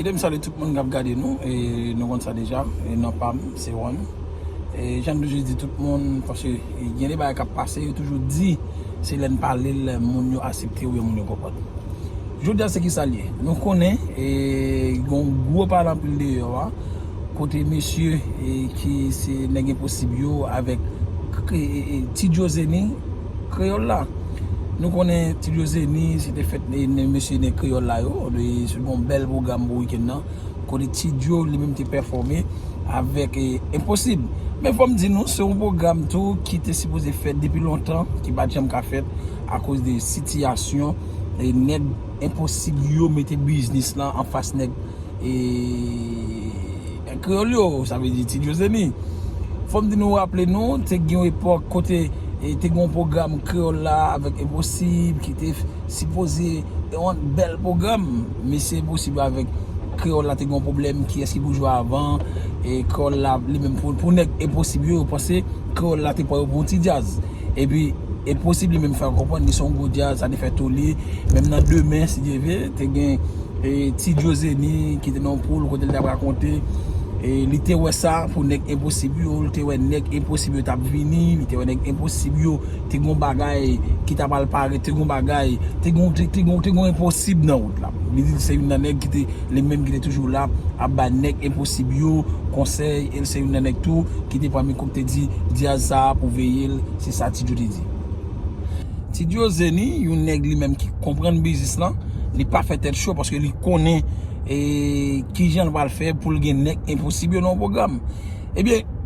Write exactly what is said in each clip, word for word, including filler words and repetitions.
Mesye, m salye tout moun k ap gade nou, e nou konn sa deja, e non pa m, se One. E jan m toujou di tout moun, paske gen de bagay k ap pase, yo toujou di, se lè n pale l, moun yo aksepte oubyen moun yo konprann. Jodi a se ki sa l ye? Nou konnen, e gen yon gwo pale anpil deyò a, kote mesye, e ki se nèg enposib yo avèk, e, e, e, Ti Djo Zeni, Kreyòl la. Nou konnen Ti Djo Zeni, se te fèt, e, mesye nèg Kreyòl la yo, e, se yon bèl pwogram pou wikenn nan, kote Ti Djo li menm te pèfòme avèk, e, Enposib. Men fò m di nou, se yon pwogram tou ki te sipoze fèt depi lontan, ki pa t janm ka fèt akoz de sitiyasyon, e, nèg Enposib yo mete biznis lan anfas nèg, e, nèg Kreyòl yo, sa vle di Ti Djo Zeni. Fò m di nou, raple nou, te gen yon epòk kote, e, te gen yon pwogram Kreyòl la avèk Enposib ki te sipoze yon bèl pwogram. Mesye Enposib avèk Kreyòl la te gen yon pwoblèm, kiyès ki pou jwe avan, e Kreyòl la, li menm pou, pou nèg Enposib yo, yo panse Kreyòl la te pran yo pou yon ti djaz. Epi, Enposib li menm fè yo konprann li se yon gwo djaz, sa te fè tole. Menm nan demen, si Dye vle, te gen, e, Ti Djo Zeni ki te nan yon poul kote li t ap rakonte, e, li te wè sa pou nèg Enposib yo, li te wè nèg Enposib yo t ap vini, li te wè nèg Enposib yo te gen yon bagay ki t ap al parèt, te gen yon bagay, te gen, te, te gen, te gen yon Enposib nan wout la. Li di se youn nan nèg ki te, li menm ki te toujou la, ap bay nèg Enposib yo konsèy, e l se youn nan nèg tou ki te pran mikwo ki te di, djaz sa a pou veye l, se sa Ti Djo te di. Ti Djo Zeni, yon nèg li menm ki konprann biznis lan, li pa fè tèt cho paske li konnen, e, kijan l pral fè pou l gen nèg Enposib yo nan yon pwogram. Ebyen,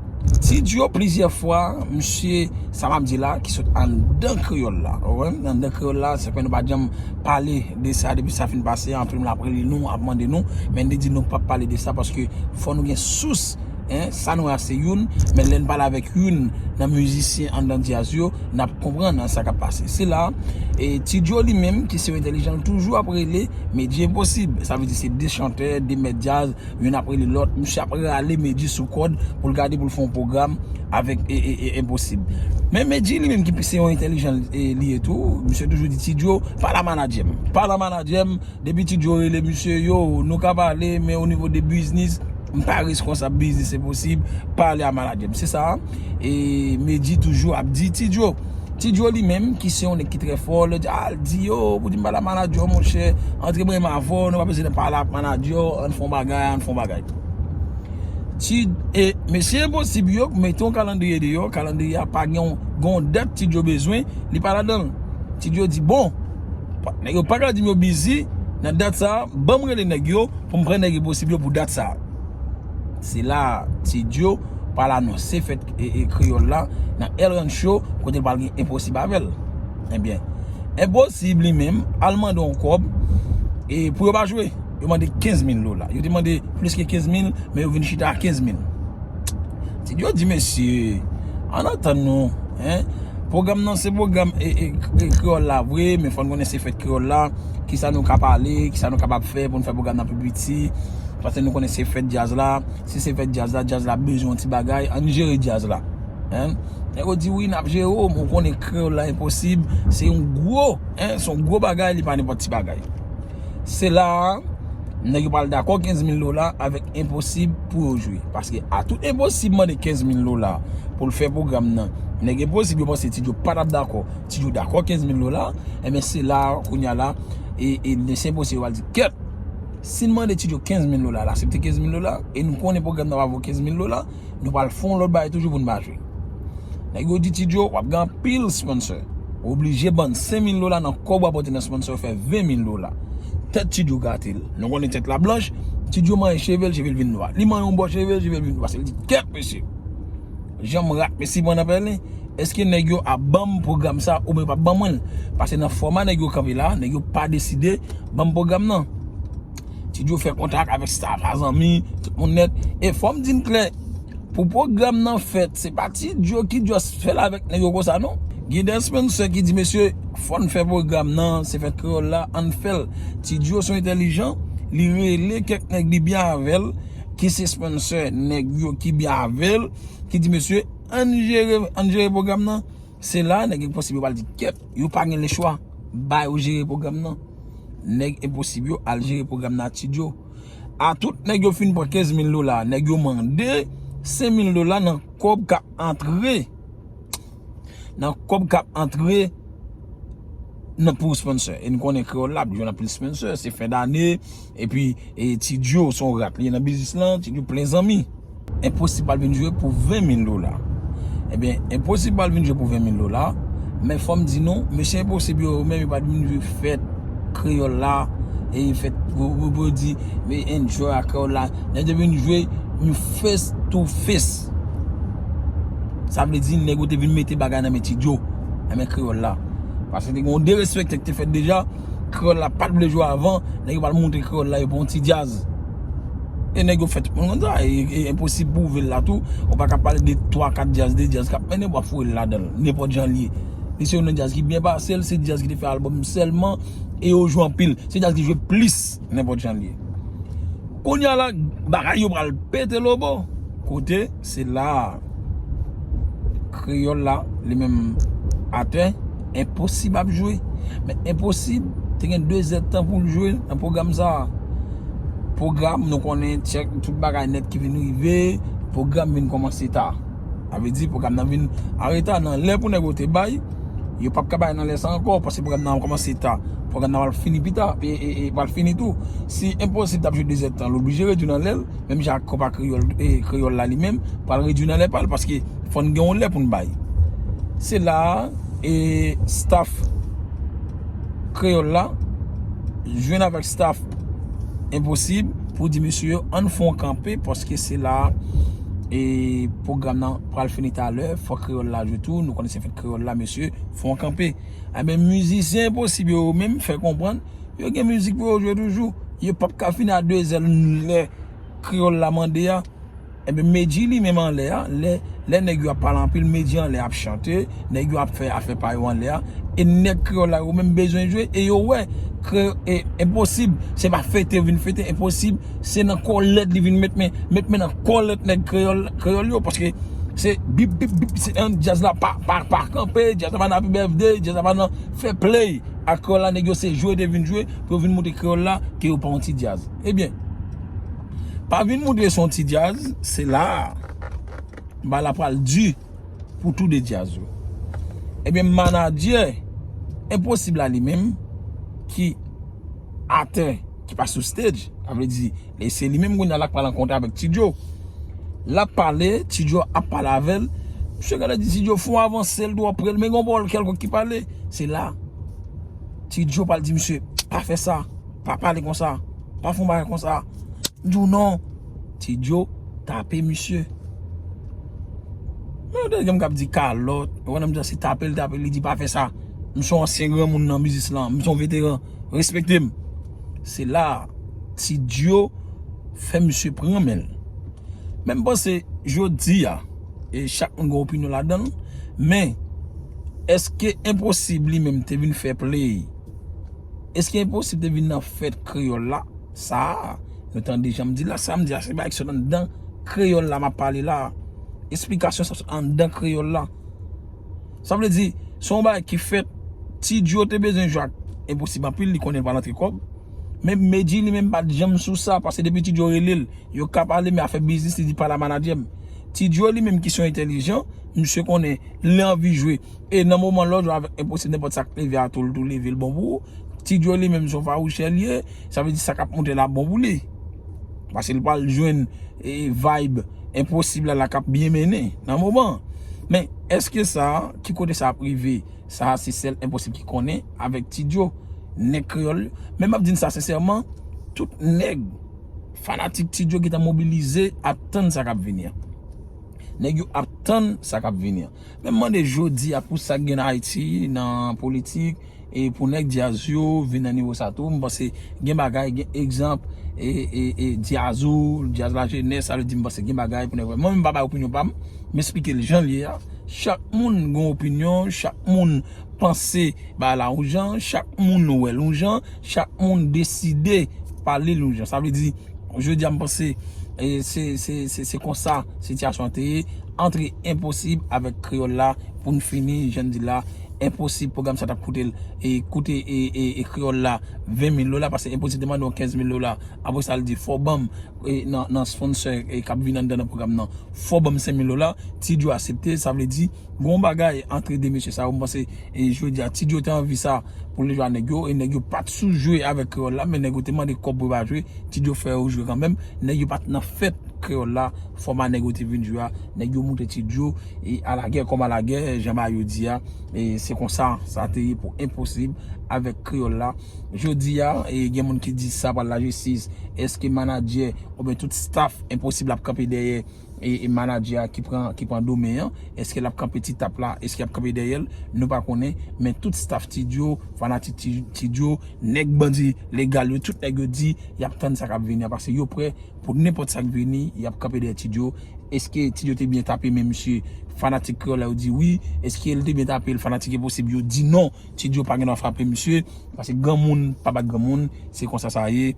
Ti Djo plizyè fwa, misye, sa m ap di la, ki sot anndan Kreyòl la. Ou konprann? Anndan Kreyòl la, se kwè nou pa t janm pale de sa depi sa fin pase, anpil moun ap rele nou, ap mande nou, men n te di nou p ap pale de sa paske fò nou gen sous, en, sa nou a se youn, men lè n pale avèk youn nan mizisyen anndan djaz yo, n ap konprann sa k ap pase. Se la, e, Ti Djo li menm, ki se yon entèlijan, l toujou ap rele Medjy Enposib. Sa vle di se de chantè, de mèt djaz, youn ap rele lòt, misye ap rale Medjy sou kòd pou l gade pou l fè yon pwogram avèk, e, e, e, Enposib. Men Medjy li menm ki se yon entèlijan, e, li ye tou, misye toujou di Ti Djo, pale a manadjè m. Pale a manadjè m, depi Ti Djo rele misye, yo, nou ka pale, men o nivo de biznis, m pa responsab biznis Enposib, pale a manadjè m. Se sa, e, Medjy toujou ap di Ti Djo. Ti Djo li menm, ki se yon nèg ki trè fò, lè di, al di yo, pou di m pale a manadjè w, monchè, antre mwen menm avè w, nou pa bezwen pale ak manadjè w, ann fè yon bagay, ann fè yon bagay. Ti, e, mesye Enposib yo mete yon kalandriye deyò, kalandriye a pa gen yon, gen yon dat Ti Djo bezwen, li pa ladan l. Ti Djo di, bon, pa, nèg yo pa ka di m yo bizi, nan dat sa a, ban m rele nèg yo, pou m pran nèg Enposib yo pou dat sa a. Se la Ti Djo pral anonse fèt, e, e, Kreyòl la nan El Rancho, kote l pral gen Enposib avè l. Ebyen, Enposib li menm al mande yon kòb, e, pou yo pa jwe. Yo mande kenz mil dola. Yo te mande plis ke kenz mil, men yo vin chita a kenz mil. Ti Djo di, mesye, ann atann nou, en. Pwogram nan se pwogram, e, e, e, Kreyòl la vre, men fò n konnen se fèt Kreyòl la. Kisa nou ka pale, kisa nou kapab fè pou n fè pwogram nan pi piti? Paske nou konnen se fèt djaz la. Si se fèt djaz la, djaz la bezwen yon ti bagay, ann jere djaz la. En? Nèg yo di, wi, n ap jere w, men w konnen Kreyòl la Enposib, se yon gwo, en, se yon gwo bagay, li pa nenpòt ti bagay. Se la a, nèg yo pral dakò kenz mil dola avèk Enposib pou yo jwe. Paske atout Enposib mande kenz mil dola pou l fè pwogram nan. Nèg Enposib yo panse Ti Djo pa t ap dakò. Ti Djo dakò kenz mil dola. Enben, se la a, kounye a la, e, e, mesye Enposib yo pral di, kèt! Si n mande Ti Djo kenz mil dola, l aksepte kenz mil dola, e nou konnen pwogram nan pa vo kenz mil dola, nou pral fè yon lòt bagay toujou pou n pa jwe. Nèg yo di Ti Djo, w ap gen anpil sponsor. Ou oblije ban n senk mil dola nan kòb w ap pote nan sponsor, fè ven mil dola. Tèt Ti Djo gate l. Nou konnen tèt la blanch, Ti Djo manyen cheve l, cheve l vin nwa. Li manyen yon bò cheve l, cheve l vin nwa. Se l di, kèt, mesye! Jan m rat, mesye, pran nan pèlen. Èske nèg yo ap ban m pwogram sa oubyen yo p ap ban mwen l? Paske nan fòma nèg yo kanpe la, nèg yo pa deside ban m pwogram nan. Ti Djo fè kontak avèk staff a, zanmi, tout moun nèt. E fò m di n klè, pou pwogram nan fèt, se pa Ti Djo ki just fè l avèk nèg yo konsa non. Gen de sponsor ki di, mesye, fò n fè pwogram nan, se fèt Kreyòl la, ann fè l. Ti Djo se yon entèlijan, li rele kèk nèg li byen avè l, ki se sponsor nèg yo ki byen avè l, ki di, mesye, ann jere, ann jere pwogram nan. Se la, nèg Enposib yo pral di, kèt, yo pa gen lechwa, ba yo jere pwogram nan. Nèg Enposib yo al jere pwogram nan ak Ti Djo. A tout nèg yo fin pran kenz mil dola, nèg yo mande senk mil dola nan kòb k ap antre, nan kòb k ap antre nan pou sponsor. E n konnen kreyòl la ap jwenn anpil sponsor, se fen dane, epi e, Ti Djo se yon rat, li nan biznis lan, Ti Djo plen zanmi. Enposib al vin jwe pou ven mil dola. Ebyen, Enposib al vin jwe pou ven mil dola, men fò m di nou, mesye Enposib yo menm, yo pa t vin jwe fèt kreyòl la, e fèt pou, pou, pou di, men enjoy a kreyòl la. Nèg yo vin jwe yon face to face. Sa vle di, nèg yo te vin mete bagay nan men Ti Djo, nan men kreyòl la. Paske te gen yon derespekte ki te fèt deja, kreyòl la pa t vle jwe avan, nèg yo pral montre kreyòl la, yo pran yon ti djaz. E nèg yo fè tout moun konn sa, e, e Enposib pwouve l la tou, ou pa ka pale de twa, kat djaz, de djaz k ap mennen, w ap foure l ladan l, nenpòt jan l ye. Li se youn nan djaz ki byen pase l, se djaz ki te fè albòm sèlman, e yo jwe anpil. Se djaz ki jwe plis, nenpòt jan l ye. Kounye a la, bagay yo pral pete lobo. Kote, se la a. Kreyòl la, li menm atè, Enposib ap jwe. Men Enposib te gen de zèdtan pou l jwe nan pwogram sa a. Pwogram, nou konnen, tchèk, tout bagay nèt ki vin rive, pwogram vin kòmanse ta. Sa vle di, pwogram nan vin an reta nan lè pou nèg yo te bay. Yo p ap ka bay nan lè sa ankò, paske pwogram nan ap kòmanse ta. Pwogram nan pral fini pita, e, e, e pral fini tou. Si Enposib t ap jwe de zèdtan, l oblije redui nan lè l, menm jan ak konpa kreyòl, e, kreyòl la li menm, pral redui nan lè pa l, paske fò n gen yon lè pou n bay. Se la a, e, staff kreyòl la jwenn avèk staff Enposib pou di mesye yo, ann fè yon kanpe, paske se la a, e, pwogram nan pral fini talè, fò kreyòl la jwe tou, nou konnen se fèt kreyòl la, mesye, fè yon kanpe. Ebyen, mizisyen Enposib yo menm fè konprann, yo gen mizik pou yo jwe toujou. Yo p ap ka fini a de zèl lè kreyòl la mande a. Ebyen, Medjy li menm anlè a, lè, lè nèg yo ap pale anpil, Medjy anlè ap chante, nèg yo ap fè afè pa yo anlè a. E nèg kreyòl la yo menm bezwen jwe, e yo wè, kre, e, Enposib, se pa fete yo vin fete, Enposib, se nan kòlèt li vin met men, met men nan kòlèt nèg kreyòl, kreyòl yo, paske se bip, bip, bip, se, djaz la pa, pa, pa kanpe, djaz la pa nan happy birthday, djaz la pa nan fair play. Ak kreyòl la, nèg yo se jwe yo te vin jwe, pou yo vin montre kreyòl la ke yo pa yon ti djaz. Ebyen, pa vin montre se yon ti djaz, se la a bagay la pral di pou tou de djaz yo. Ebyen, manadjè Enposib la li menm, ki atè, ki pa sou stage, sa vle di, e se li menm kounye a la k pral rankontre avèk Ti Djo. L ap pale, Ti Djo ap pale avè l. Misye gade di Ti Djo fè yon avanse, l twò pre l, men gen yon pawòl kèlkonk ki pale. Se la, Ti Djo pral di misye, pa fè sa, pa pale konsa, pa fè yon bagay konsa. M di w non. Ti Djo tape misye. Men yon dènye m k ap di kalòt. Ou konn m di se tape l tape, li di pa fè sa. M se yon ansyen granmoun nan biznis lan, m se yon veteran. Respekte m. Se la Ti Djo fè misye pran men l. Men m panse jodi a, e chak moun gen opinyon ladan l, men èske Enposib li menm te vin fè play? Èske Enposib te vin nan fèt kreyòl la? Sa a, nou tande jan m di la, sa m di a, se bagay ki sot anndan kreyòl la m ap pale la. Esplikasyon sa sot anndan kreyòl la. Sa vle di, se yon bagay ki fèt, Ti Djo te bezwen jwe ak Enposib anpil, li konnen l pral antre kòb. Men Medjy li menm pa t janm sou sa, paske depi Ti Djo rele l, yo ka pale, men afè biznis, li di pale a manadjè m. Ti Djo li menm ki se yon entèlijan, misye konnen lè anvi jwe. E nan moman lè w jwe avèk Enposib, nenpòt sa k leve a tou, l tou leve l bon pou ou. Ti Djo li menm se yon fawouchè li ye, sa vle di sa k ap monte la bon pou li. Paske li pral jwenn, e, vibe Enposib la, la k ap byen mennen nan moman. Men èske sa, ki kote sa ap rive? Sa a se sèl Enposib ki konnen avèk Ti Djo, nèg kreyòl yo. Men m ap di n sa sensèman, tout nèg fanatik Ti Djo gentan mobilize ap tann sa k ap vini an. Nèg yo ap tann sa k ap vini an. Men m mande jodi a pou sa k gen nan Ayiti, nan politik, e pou nèg djaz yo vin nan nivo sa tou, m panse gen bagay, gen egzanp, e, e, e djaz ou, djaz lajenès, sa vle di m panse gen bagay pou nèg wè. Mwen menm m pa bay opinyon pa m, m esplike l jan l ye a. Chak moun gen opinyon, chak moun panse bagay la yon jan, chak moun wè l yon jan, chak moun deside pale l yon jan. Sa vle di, jodi a m panse, e, se, se, se, se konsa sitiyasyon an te ye, antre Enposib avèk kreyòl la, pou n fini, jan n di la, Enposib pwogram sa t ap koute l, e koute e, e, e kreyòl la ven mil dola, paske Enposib te mande yon kenz mil dola. Apre sa, l di, fò w ban m e, nan, nan sponsor e, k ap vin anndan nan pwogram nan, fò w ban m senk mil dola. Ti Djo aksepte, sa vle di, gon bagay antre de mesye sa yo. M panse e, jodi a, Ti Djo te anvi sa pou l jwe a nèg yo, e nèg yo pa t sou jwe avèk kreyòl la, men nèg yo te mande kòb pou yo pa jwe. Ti Djo fè yo jwe kanmenm. Nèg yo pa t nan fèt kreyòl la, fòma nèg yo te vin jwe a, nèg yo moute Ti Djo e alagè kòm alagè, jan bagay yo di a, e se konsa sa te ye pou Enposib avèk kreyòl la. Jodi a, e gen moun ki di sa pral lajistis, èske manadjè oubyen tout staff Enposib ap kanpe dèyè e, e manadjè a ki pran, ki pran domen an, èske l ap kanpe Ti Tap la, èske l ap kanpe dèyè l, nou pa konnen, men tout staff Ti Djo, fanatik Ti, Ti Djo, nèg bandi legal yo, tout nèg yo di y ap tann sa k ap vini an, paske yo prè pou nenpòt sa k vini, y ap kanpe dèyè Ti Djo. Èske Ti Djo te byen tape men misye? Fanatik kreyòl la yo di wi. Èske l te byen tape l? Fanatik Enposib yo di non. Ti Djo pa gen dwa frape misye, paske granmoun pa bat granmoun, se konsa sa ye.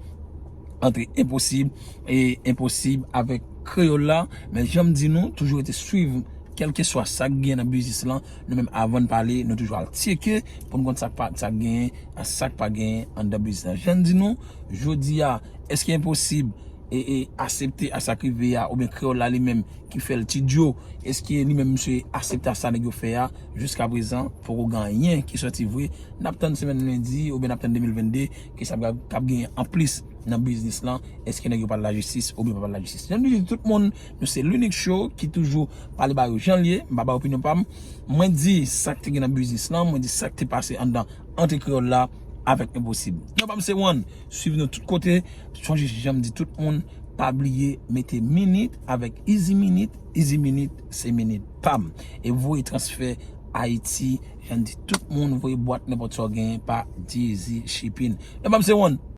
Antre Enposib e Enposib avèk kreyòl la. Men jan m di nou, toujou rete swiv kèlkeswa sa k gen nan biznis lan. Nou menm, avan n pale, nou toujou al tcheke pou n konn sa k pa, sa k genyen ak sa k pa genyen anndan biznis lan. Jan m di nou, jodi a, èske Enposib e, e aksepte a sa k rive a, oubyen kreyòl la li menm ki fè l Ti Djo, èske li menm misye aksepte a sa nèg yo fè a? Jiska prezan, poko gen anyen ki sòti vre. N ap tann semèn lendi oubyen n ap tann de mil vennde, ki sa k ap, k ap genyen anplis nan biznis lan, èske nèg yo pral lajistis oubyen pa pral lajistis. Jan m di tout moun, nou se L'Unique Show ki toujou pale ba yo jan l ye, m pa bay opinyon pa m. Mwen di sa k te gen nan biznis lan, mwen di sa k te pase anndan antre kreyòl la avèk Enposib. Non pa m se One, swiv nou tout kote. Sonje jan m di tout moun, pa bliye mete minit avèk Easy Minit. Easy Minit se minit pa m. E voye transfè Ayiti, jan m di tout moun, voye bwat nenpòt sa w genyen pa Dizzy Shipping. Non pa m se One.